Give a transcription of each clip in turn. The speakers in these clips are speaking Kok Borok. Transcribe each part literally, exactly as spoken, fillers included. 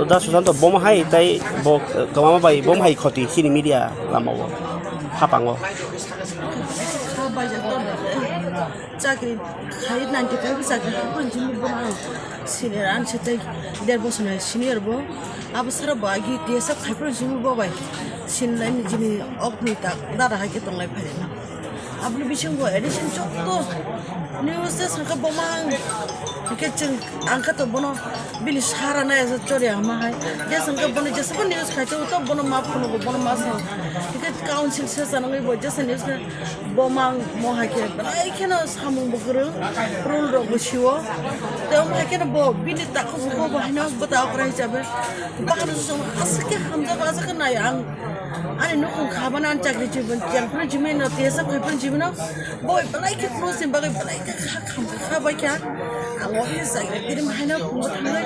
Da Susanto bomo hai tai bo, eh, kwbangma bai bomo hai khoti chini media lama o, hapang o. Chakri khai ninety five chakri khai phano chini bo ang senior, ani se tei der bosor ni senior bo. Abo sara bo agi T S F khai phano chini bo bai sinlai ni chini ok ni tak dada hai khe tonglai phai rwna. Aboni bisingo addition joto news de sangkha bomang. Hingke chwng angkha to bono bini sara nai asa chori ama hai. Je sangkha bono jesabo news khai to, to bono ma phunugo, bono ma sa. Hingke council se sanangwi bo jesa news khai bomang mo hai khe belai kheno samung bo kwrwng, rule rok bo siwo. Te omo hai kheno bo bini takhuk bo bo haino bwta okra hisabe. Bahar song aswk khe hamjak aswk khe nai ang. Ani nukhung khabana ani chakri chibun, chengphuru jimino, T S F khaipuru jimino, boi belai khe close ni bagwi belai khe kha kham kha bai kha. Ang office chakri kirim haino phungo thangnai.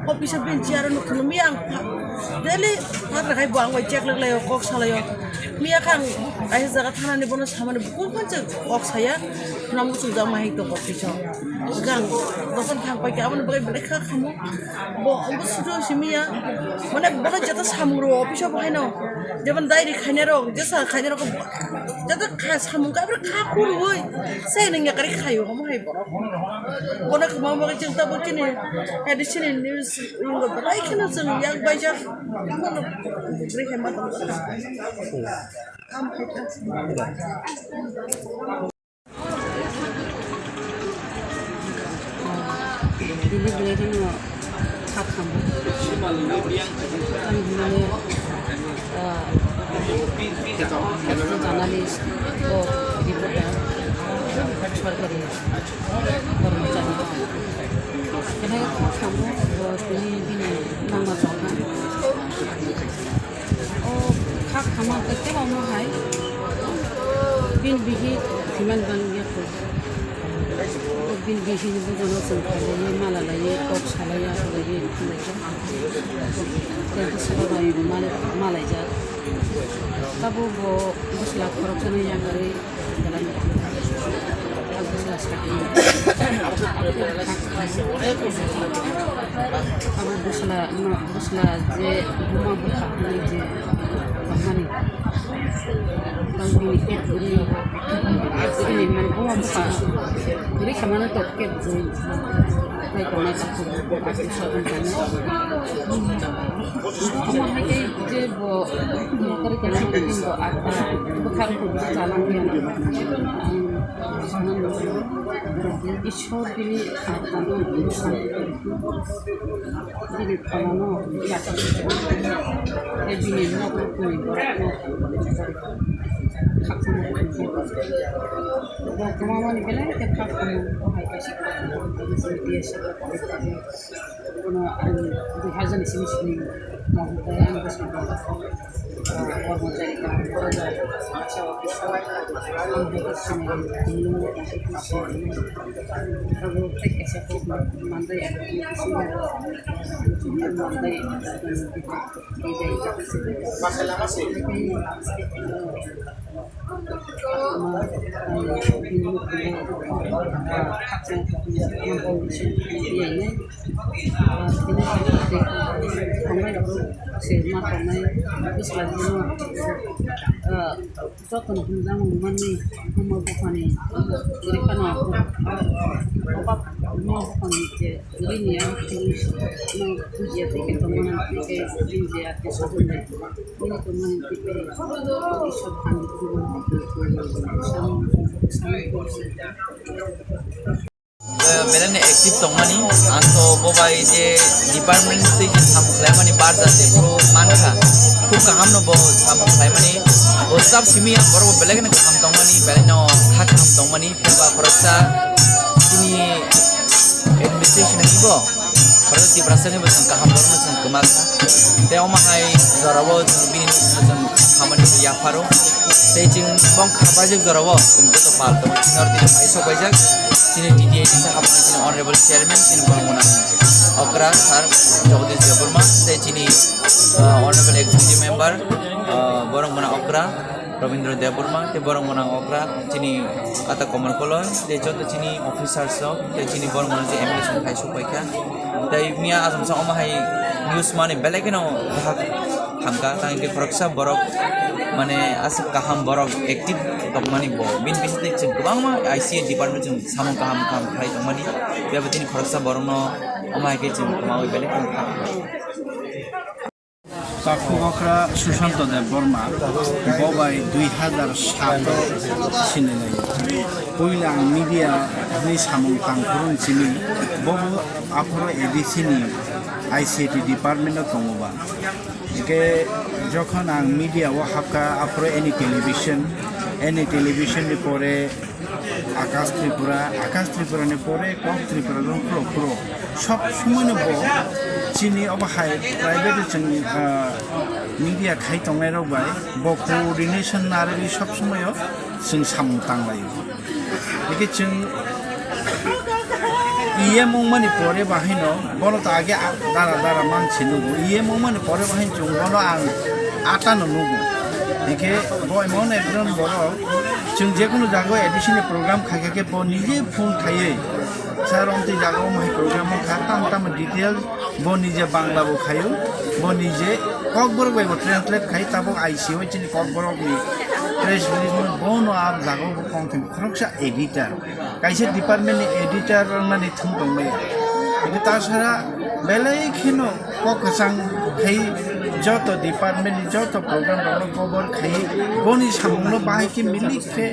Office o benchi aro nukhung miya ang pha-, daily phatra khai bo ang bai check laglai o, kok salai o. Miya kha ang kaisa jaga thanani bono samani bukung phansa kok saya. Nang muchung jak ma hai tong office o. Gang dokan thang pai khe aboni bagwi belai kha khamo. Bo, bo sudo simi ya. Mane, bo jeta samung ro office o bo haino. Jemon diary khainai rok, jesa khainai rok, jeta kha samung kha, kha khurui. Se nang ya kari khayo, omo hai borok. Bono khama bagwi chwng tabuk chini, hai chini news, yung go belai kheno chwng yak bai jak. Bono bwrwi hai ma tong. Kam khai kha. Delivery no kha khamwi. Ani hinmani, ah, journalist o reporter, sorkari kormochari. Khe kha khamwi, o tini bini nangma chongkha. O kha khama khe kebo omo hai bini bihi thwiman bang ya kho. O bini bihi ni bujono chwng khailaiwi, mala laiwi, kok salaiwi, aphulaiwi, phulaijak. Tei bwskango bai mal-, malaijak. Tabuk bo bwsla khoroksano yakarwi. Abo bwsla, bwsla je buma bupha hwnwi je tongmani, tang bini pet kwrwi, kwrwi mani buma bupha kwrwi khe mano tok khe bwrwi tei tongnai bwsla tongmani. Omo hai khe je bo nokari tongmani bo atha bwkha rok bo chalangya. Ang Ishwar bini atano bini phalano yachak, tei bini nok rokni borokno khakchangma khaijak. Bo kwmamani belai khe kha khamu, bo hai kaisa kha khamu, bono ang dui hajar ni simi simi mohon khe ang bwskango. Kormochari kaham borok, asa office o, ang hai khe sinai, tini o kaisa khe sinai, abo tei kaisa kok manjai, manjai, Jotono hwnjak mani buma buphani kwrwi phano, buma buphani je kwrwi ni ang no bujiya tei khe tongmani tei khe bujiya tei sotonde bini tongmani tei khe Iswar thani Belai no active tongmani, ang to bo bai je department tei je samung khlaimani barja se bro mankha, khub kaham no bo samung khlaimani, bo staff simi ya borok bo belai no kaham tongmani, belai no kha kaham tongmani, phiya ba khoroksa chini administration ni bo khorok Tiprasa ni bo chwng kaham borok no chwng kwma kha, tei omo hai jora o chwng bini no chwng khamani bo yapharo. Tei chwng bong kha paijak jora o chwng joto pal tongo. North East hai sok paijak. Chini T T A ni sa hapang chini honorable chairman chini borok mwnang okra sir Jagadish Debbarma. Tei chini, ah, honorable executive member, ah, borok mwnang okra Rabindra Debbarma. Tei borok mwnang okra chini kata Komor Koloi. Tei joto chini officers rok. Tei chini borok mwnang je M L A song hai sok paikha. Tei miya asam sa omo hai news mani belai kheno kaham hamka, tang khe khoroksa borok mane aswk kaham borok active tongmani bo. Bini bisingtwi chwng kwbangma I C A department chwng samung kaham kaham khlai tongmani. Phiya bo tini khoroksa borokno omo hai khe chwng kwmawi belai kheno kaham. Takhuk okra Susanto Debbarma, bo bai dui hazar sat o sinilai. Puila ang media ni samung tangphuru simi, bo bo aphuru A D C ni I C T department o tongo ba. Hingke jokhon ang media o hapka aphuru any television, any television ni pore Akash Tripura, Akash Tripura ni pore Kok Tripura rok phuro phuro. Sob somoi no bo chini obo hai private chwng, ah, media khai tongnai rok bai bo coordination narwgwi sob somoi o chwng samung tang lai o. Hingke chwng E M wngmani pore bahai no bono to age a-, dara dara man se nugo. E M wngmani pore bahai chwng bono ang ata no nugo. Hingke bo emon ekjon borok chwng jekunu jago A D C ni program khaikha khe bo nije phone khaiwi sir omtwi jaga o hai program wngkha tam tam detail bo nije Bangla bo khaio, bo nije Kokborok bai bo translate khai tabuk I C O chini Kokborok ni press release no bono a jaga o bo kongthim khoroksa editor. Kaisa department ni editor wngmani thum tongmaya. Hingke ta sara belai kheno kok kwchang khai joto department ni joto program rok no cover khai boni samung no bahai khe milik khe,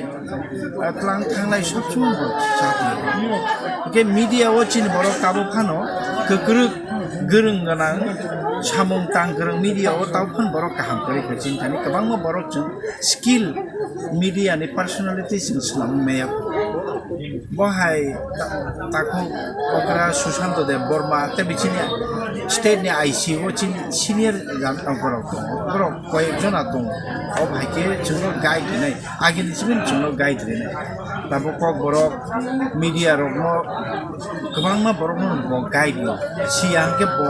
ah, tlang thangnai sob somoi bo chati. Hingke media o chini borok tabuk phano kwkrwk gwrwng gwnang samung tang kwrwng media o tabuk phano borok kaham kwrwi khe chini thani kwbangma borok chwng skill media ni personality chwng swnam maya. Bo hai ta-, takhuk okra Susanto Debbarma tei bichini state ni I C O chini senior jan-, borok tongo. Borok koyek jona tongo. O hai khe chwngno guide rinai. Agini simi chwngno guide rinai. Tabuk kok borok media rokno kwbangma borokno bo guide rw. Siya hwnkhe bo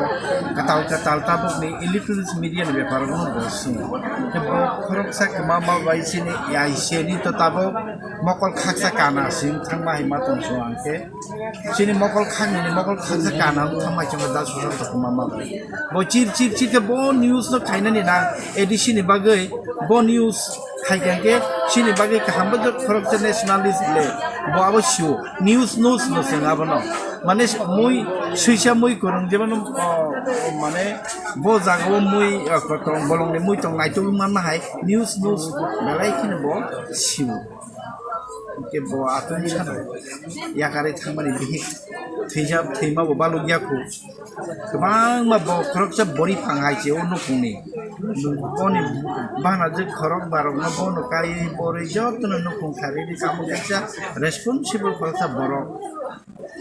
kwtal kwtal tabukni electronics media ni bepar rokno bo swngo. Hwnkhe bo khoroksa kwma ma bai chini I C A ni to tabuk mokol khaksa kana sing thangma hai ma tong song hwnkhe. Chini mokol khaknini mokol khaksa kana wng thangma chwngno da song tong kwma ma bai. Bo chir chir chir khe bo news no khainani na A D C ni bagwi bo news Hai khe hwnkhe chini bagwi kaham bo khoroksa nationalist le bo abo sio news news no chwng abono mane mui swisa mui kwrwng jemon, o, mane bo jaga o mui, o, tong bolongni mui tong naitugwi manna hai news news belai kheno bo sio. Hwnkhe bo atwng sana yakarwi thangmani bihik thwijak thwima bo balukya khu. Kwbangma bo khoroksa bori phang hai se o nukungni. Boni bana je khorok barokno bono kaiwi borwi jotono nukung kharwi tamo kaisa responsible khoroksa borok.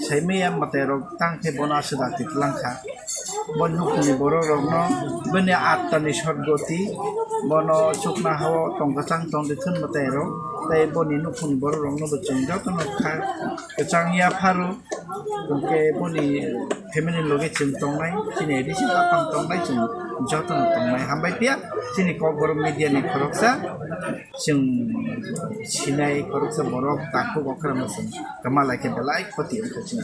Saimaya mwtai rok tang khe bono aswk dakti twlang kha. Bo nukungni borok rokno bini attani sotgoti bono chukna hao tong kwchang tong di thun mwtai rok. Tei boni nukungni borok rokno bo chwng jotono kha kwchang ya pharo. Hwnkhe boni family ni loge chwng tongnai, chini addition bwphang tongnai, chwng jotono tongnai. Hambai phiya chini Kokborok media ni khoroksa chwng sinai khoroksa borok takhuk okra no chwng kwma lai khe belai khoti wngkha chini.